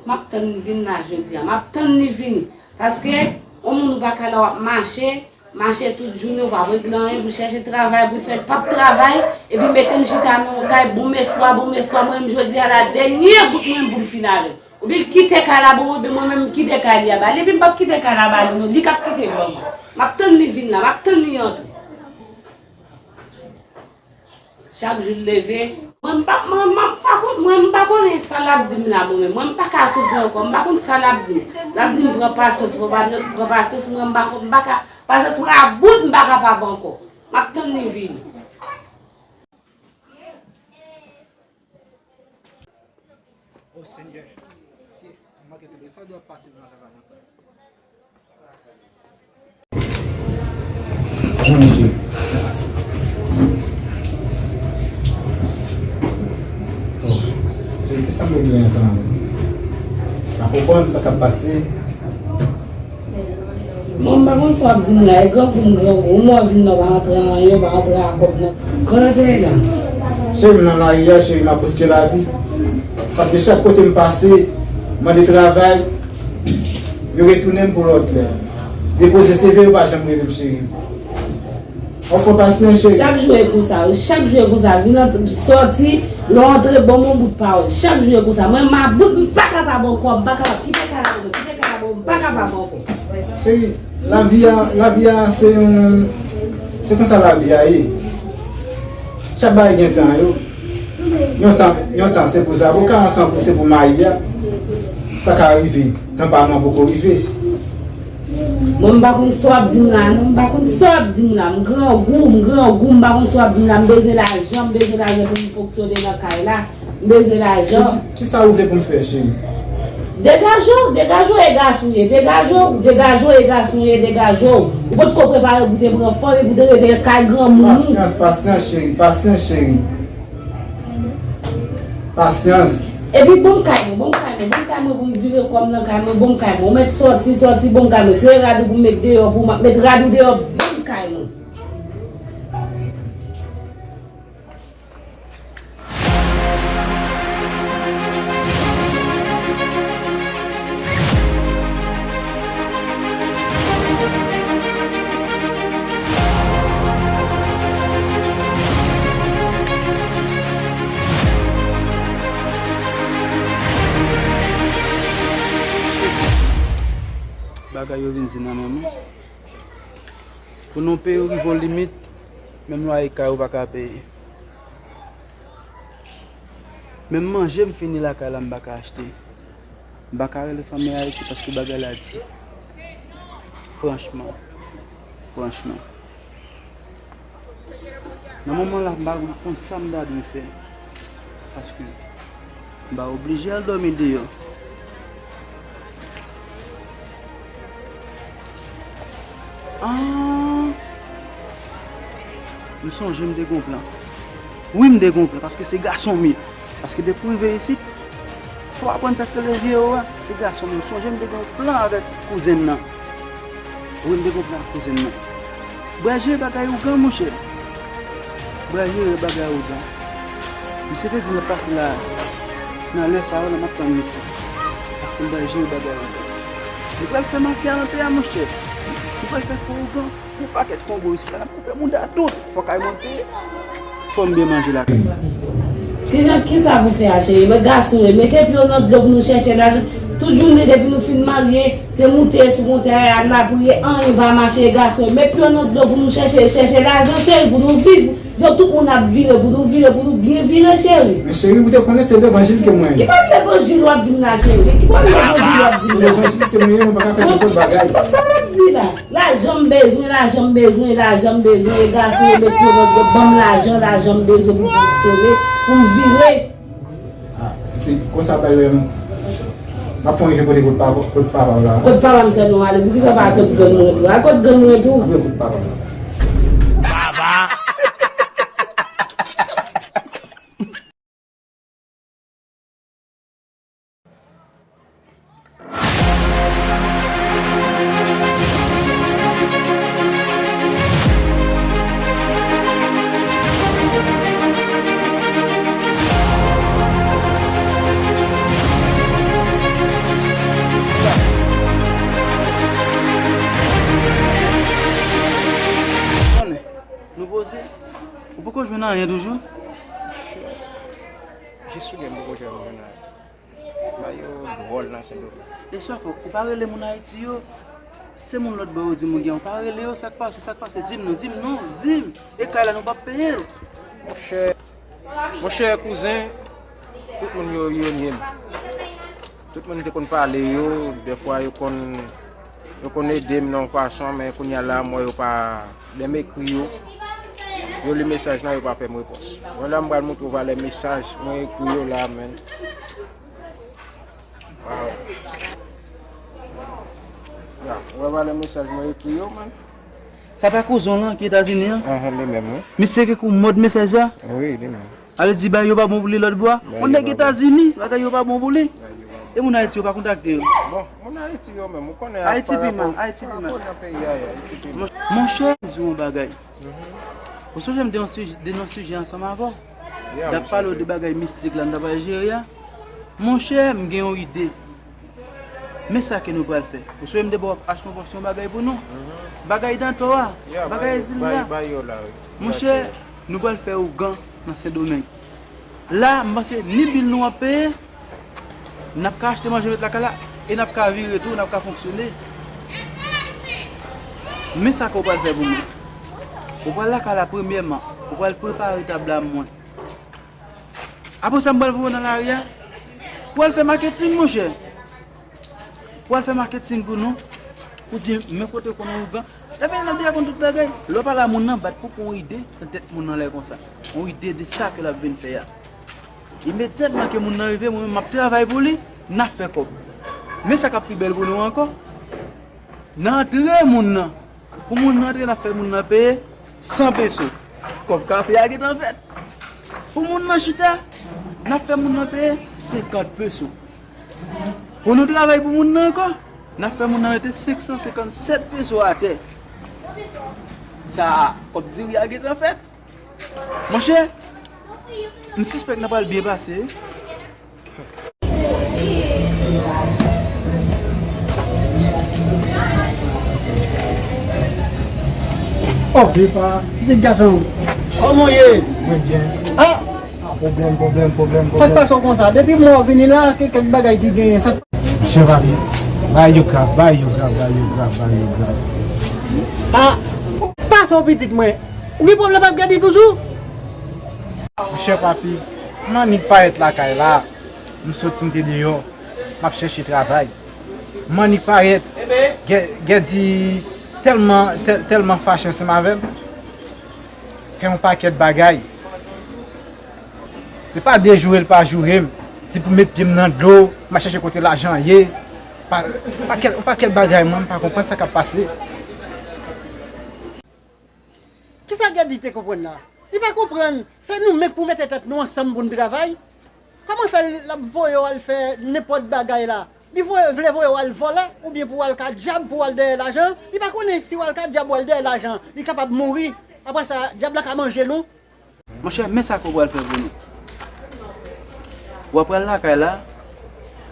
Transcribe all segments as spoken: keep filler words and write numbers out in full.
M ap tann li vin la jodi a. M ap tann li vini. Paske, yon moun ou pa ka la w ap mache, mache tout jounen, ou p ap regle anyen, pou chèche travay, pou fè, l p ap travay, epi mete m chita nan yon kay, bon m espwa, bon m espwa, mwen menm jodi a la, dènye bout mwen pou m fin avè l. Oubyen l kite kay la ban mwen, oubyen mwen menm m kite kay li a ba li, epi m p ap kite kay la ba li, non, li k ap kite l ban mwen. M ap tann li vin la, m ap tann li antre. Chak jou l leve, mwen m pa, mwen, mwen pa kon-, mwen m pa konnen sa l ap di m la, mwen menm. Mwen m pa ka soufri ankò, m pa konn sa l ap di m. L ap di m pran pasyans, pran pa-, pran pasyans, mwen m pa kon-, m pa ka, pasyans mwen a bout, m pa kapab ankò. M ap tann li vini. O Senyè, si m manke tonbe, sa dwe ap pase nan lavi konsa. Bondye. Oh, Senyè, kisa m dwe gen ansanm avè m? M pa konprann sa k ap pase. Mwen, m pa konn sa w ap di m la, e grangou m grangou. Ou mò vin nan, w pa rantre anyen, w pa rantre a kòb nan. Kòman te ye la? Cheri, m nan lari a, cheri, m ap riske lavi. Paske chak kote m pase, mande travay, yo retounen m pou lòt lè. Depoze C V, yo pa janm rele m, cheri. Fò w pasyan, cheri. Chak jou e konsa, wi. Chak jou e konsa. Vin ant-, sòti, lè w antre, ban m yon bout pawòl. Chak jou e konsa. Mwen, m about, m pa kapab ankò, m pa kapab. Kite kay la pou mwen, kite kay la pou mwen, m pa kapab ankò. Cheri, lavi a, lavi a, se yon, se konsa lavi a ye. Chak bagay gen tan yo. Yon tan, yon tan se pou zaboka, yon tan pou, se pou mayi a. Sa ka rive, tan pa nou an poko rive. Mwen, m pa konn sa w ap di m la, non, m pa konn sa w ap di m la. M grangou, m grangou, m pa konn sa w ap di m la. M bezwen lajan, m bezwen lajan pou m fonksyone nan kay la. M bezwen lajan. Ki, kisa ou vle pou m fè, cheri? Degaje w, degaje w, e gason w ye. Degaje w, degaje w, e gason w ye, degaje w. Ou potko prepare pou te pran fanm epi w te rete kay granmoun ou. Pasyans, pasyans, cheri, pasyans, cheri. Pasyans. Epi ban m kay mwen, ban m kay mwen, ban m kay mwen pou m vire kò m nan kay mwen, ban m kay mwen. Ou mèt sòti, sòti, ban m kay mwen. Se rad ou pou m met deyò pou ou, m ap met rad ou deyò, ban m kay mwen. Bagay yo vin di nan men mwen. Pou nou peye rive yon limit, menm lwaye kay ou pa ka peye. Menm manje m fini lakay la, m pa ka achte. M pa ka rele fanmi Ayiti paske bagay la di. Franchman. Franchman. Nan moman la, m pa konn sa m ta dwe fè. Paske m pa oblije al dòmi deyò. Ah! M sonje m te gon plan. Wi, m te gon plan, paske se gason m ye. Paske depi w rive isit, fò w aprann sa k rele vye yo a. Se gason m ye. M sonje m te gon plan avèk kouzen m nan. Wi, m te gon plan ak kouzen m nan. Bra jere bagay ougan, monchè. Bra jere bagay ougan. Misye te di m l ap pase la, nan lè sa yo, la m ap tann misye. Paske m pral jere bagay ougan. Nou pral fè mafya nan peyi a, monchè. Nou pral fè fè ougan. Yon pakèt Kongo isit la, n ap koupe mouda tout. Fò kay mwen peye. Fò m byen manje la. Kijan, kisa pou fè a, cheri? Men gason yo, mete pye w nan dlo pou nou chèche lajan. Tout jounen depi nou fin marye, se moute sou kontè a, al lapriyè, anyen pa mache, gason yo. Met pye w nan dlo pou nou chèche, chèche lajan, cheri, pou nou viv. Jan tout moun ap vire pou nou vire, pou nou byen vire, cheri. Men cheri, ou te konnen se levanjil ke mwen ye. Ki pa levanjil w ap di m la, cheri? Ki pa levanjil w ap di m la? Se levanjil ke mwen ye, mwen pa ka fè nenpòt bagay. Bon, sa w ap di la? Lajan m bezwen, lajan m bezwen, lajan m bezwen. E gason yo met yo nan dlo, ban m lajan, lajan m bezwen pou m fonksyone, pou m vire. Ah, si se konsa bagay yo ye, m ap fè yon rive kote kot papa, kot papa w la. Kot papa m sèlman w ale, poukisa w pa al kot grann mwen tou? Al kot grann mwen tou. Apre kot papa w la. Baba! Anyen toujou? Jis sou gen poko jwenn moun la. Bagay yo dwòl nan Sendomeng. E sa fè, ou pa rele moun Ayiti yo? Se moun lòt bò yo di moun gen, ou pa rele yo, sa k pase, sa k pase? Di m non, di m non, di m. E kay la nou p ap peye l. Monchè, monchè kouzen, tout moun yo, yo renmen m. Tout moun te konn pale yo, dèfwa yo konn, yo konn ede m nan yon fason, men kounye a la, m wè yo pa, lè m ekri yo, yo li mesaj la, yo pa fè m repons. Mwen la, m pral montre w valè mesaj mwen ekri yo la, men. Waw. Ya, ou wè valè mesaj mwen ekri yo, man. Sa pa kouzen w lan ki Etazini an? Enhen, li menm, wi. Misye ki kou mòd mesaj sa? Wi, li menm. Ale di bagay yo pa bon pou li lòt bò a. Yon nèg Etazini, bagay yo pa bon pou li. E moun Ayiti yo pa kontakte yo. Bon, moun Ayiti yo menm, ou konnen Ayiti pi mal, Ayiti pi mal. Nan peyi a, Ayiti pi mal. Monchè, m di w yon bagay. Ou sonje m te yon sijè, de yon sijè ansanm avè w. N t ap pale w de bagay mistik la, n t ap al jere a. Monchè, m gen yon ide. Men sa ke nou pral fè. Ou sonje m te ba w achte yon pòsyon bagay pou nou? Bagay dantò a, bagay zil la. Monchè, nou pral fè ougan nan Sendomeng. La, m panse ni bil nou ap peye, n ap ka achte manje met lakay la, e n ap ka vire tou, n ap ka fonksyone. Men sa ke w pral fè pou mwen. Ou pral lakay la premyèman, ou pral prepare tab la mwen. Apre sa, m pral voye w nan lari a. Pou al fè maketing, monchè. Pou al fè maketing pou nou. Pou di, men kote w konn ougan. Lè fini, n ap deja konn tout bagay. Lè w pale a moun nan, bat poko yon ide nan tèt moun nan lè konsa. Yon ide de sa ke l ap vin fè a. Imedyatman ke moun nan rive, mwen menm, m ap travay pou li, n ap fè kòb. Men sa k ap pi bèl pou nou ankò. N a antre moun nan. Pou moun nan antre, n ap fè moun nan peye san peso. Kòb kafe a gentan fèt. Pou moun nan chita, n ap fè moun nan peye senkant peso. Pou nou travay pou moun nan ankò, n ap fè moun nan mete senk san senkant sèt peso atè. Sa a, kòb diri a gentan fèt. Monchè, m sispèk n ap pral byen pase, wi. Oh, epa, pitit gason. Kòman w ye? Mwen byen. Ah! Ah, pwoblèm, pwoblèm, pwoblèm, pwoblèm. Sa k pase w konsa? Depi m wè w vini la, gen kèk bagay ki genyen. Sa k... Mesye Vali, bagay yo grav, bagay yo grav, bagay yo grav, bagay yo grav. Ah! Pase w pitit mwen. Ou gen pwoblèm ak Gady toujou? Monchè papi, m annik parèt lakay la. M soti, m te deyò, m ap chèche travay. M annik parèt. Gè-, Gèdi tèlman, tè-, tèlman fache ansanm avè m. Fè yon pakèt bagay. Se pa dejoure l pa joure m. Di pou met pye m nan dlo, m al chèche kote lajan ye. Pa-, pakèt, yon pakèt bagay, mwen, m pa konprann sa k ap pase. Kisa Gèdi te konprann la? Li pa konprann, se nou menm pou mete tèt nou ansanm pou n travay. Kòman fè l ap voye w al fè nenpòt bagay la? Li voye, vle voye w al vòlè, oubyen pou w al ka dyab, pou w al dèyè lajan? Li pa konnen si w al ka dyab, w al dèyè lajan, li kapab mouri. Apre sa, dyab la ka manje nou. Monchè, men sa ke w pral fè pou nou. W ap pral lakay la,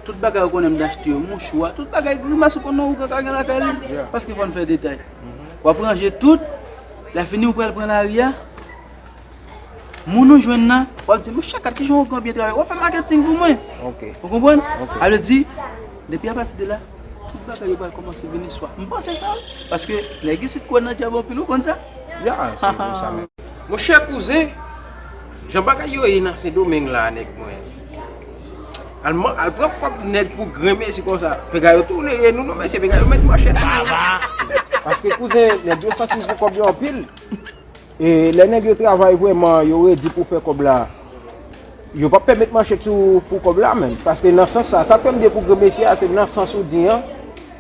tout bagay ou konnen m t achte yo, mouchwa, tout bagay grimas ou konnen ougan ka gen lakay li, paske fò n fè detay. W ap ranje tout, lè fini ou pral pran lari a, moun ou jwenn nan, w ap di, "Monchè, gad kijan ougan byen travay." W ap fè maketing pou mwen. Ou konprann? Sa vle di, depi apati de la, tout bagay yo pral kòmanse vini swa. M panse sa, wi. Paske nèg isit kwè nan dyab anpil, ou konn sa? Ya, se vre sa menm. Monchè kouzen, jan bagay yo ye nan Sendomeng la, nèg mwen. Al man-, al pran kòb nèg pou grenmesi konsa. Piga yo tounen ye nou, non, mesye, piga yo met manchèt sou nou. Paske kouzen, nèg yo sansiv pou kòb yo anpil. E lè nèg yo travay vrèman, yo redi pou fè kòb la, yo p ap pèmèt manchèt sou pou kòb la menm. Paske nan sans sa, sa k fè m di pou grenmesi a, se nan sans ou di an,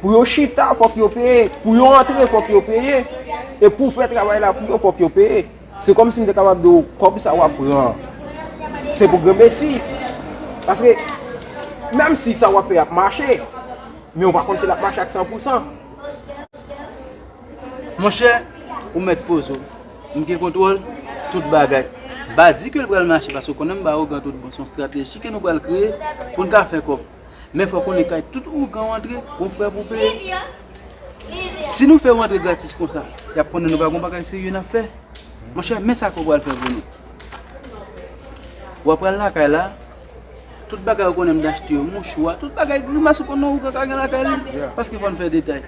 pou yo chita, fòk yo peye. Pou yo antre, fòk yo peye. E pou fè travay la pou yo, fòk yo peye. Se kòmsi m te kapab di w, kòb sa w ap pran, se pou grenmesi. Paske, menm si sa w ap fè ap mache, men w pa konn si l ap mache ak san pou san. Monchè, ou mèt poze w. M gen kontwòl tout bagay. M pa di ke l pral mache, paske w konnen m ba ougan tout bon. Se yon estrateji ke nou pral kreye pou n ka fè kòb. Men fò w konnen kay tout ougan w antre, gon frè pou peye. Si nou fè w antre gratis konsa, y ap konnen nou pa gon bagay serye n ap fè. Monchè, men sa ke w pral fè pou nou. W ap pral lakay la, tout bagay ou konnen m t achte yo, mouchwa, tout bagay grimas ou konnen ou ka gen lakay li, paske fò n fè detay.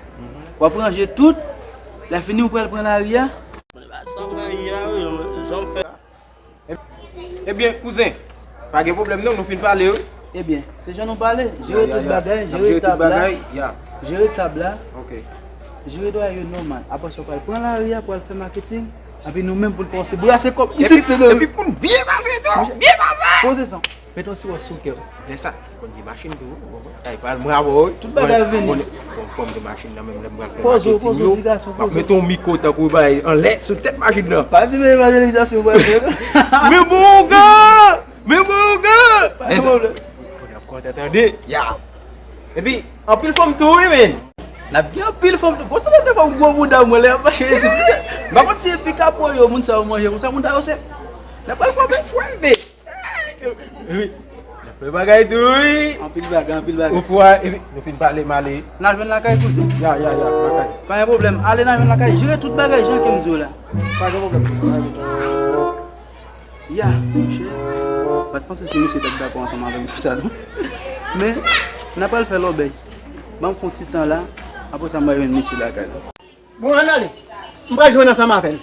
W ap ranje tout, lè fini ou pral pran lari a. Sa mwen ye a, wi, jan m fè. Ebyen, kouzen, pa gen pwoblèm non, nou fin pale, wi. Ebyen, se jan nou pale, jere tout bagay, jere tab la, jere tab la, jere dwayè yo nòmal. Apre sa, w pral pran lari a pou al fè maketing, epi nou menm pou n kòmanse brase kòb isit, se nou. Epi pou n byen pase tou, byen pase. Poze san. Mete yon ti wòch sou kè w. Lè sa, konn gen machin tou, ou konprann? Ay, pral mwen avè w, wi. Tout bagay ap vini. Konn, konn, konn gen machin nan menm lè m pral fè maketing yo. Poze w, poze w, ti gason, poze w. M ap mete yon mikwo tankou bay anlè sou tèt machin nan. Pa di men evanjelizasyon w pral fè non. Men bon, gars! Men bon, gars! Pa gen pwoblèm. Konn ap kontan tande. Ya. Epi, anpil fanm tou, wi, men. N ap gen anpil fanm tou. Konsa, de fanm gwo bouda, mwen, lè y ap mache isit. M pa konn si se pikapo yo, moun sa yo manje, konsa, moun sa yo se. N ap pral frape. Fwèl de. Wi. N ap fè bagay tou, wi. Anpil bagay, anpil bagay. Ou kwè, epi, nou fin pale, m ale. N a jwenn lakay, kouzen. Ya, ya, ya, lakay. Pa gen pwoblèm. Ale, n a jwenn lakay. Jere tout bagay, jan ke m di w la. Pa gen pwoblèm. Ya, monchè. M pa t panse si mesye t ap dakò ansanm avè m konsa, non. Men, n a pral fè lòbèy. Ban m fè yon ti tan la. Apre sa, m pral jwenn mesye lakay la. Bon, ann ale. M pral jwenn ansanm avè l.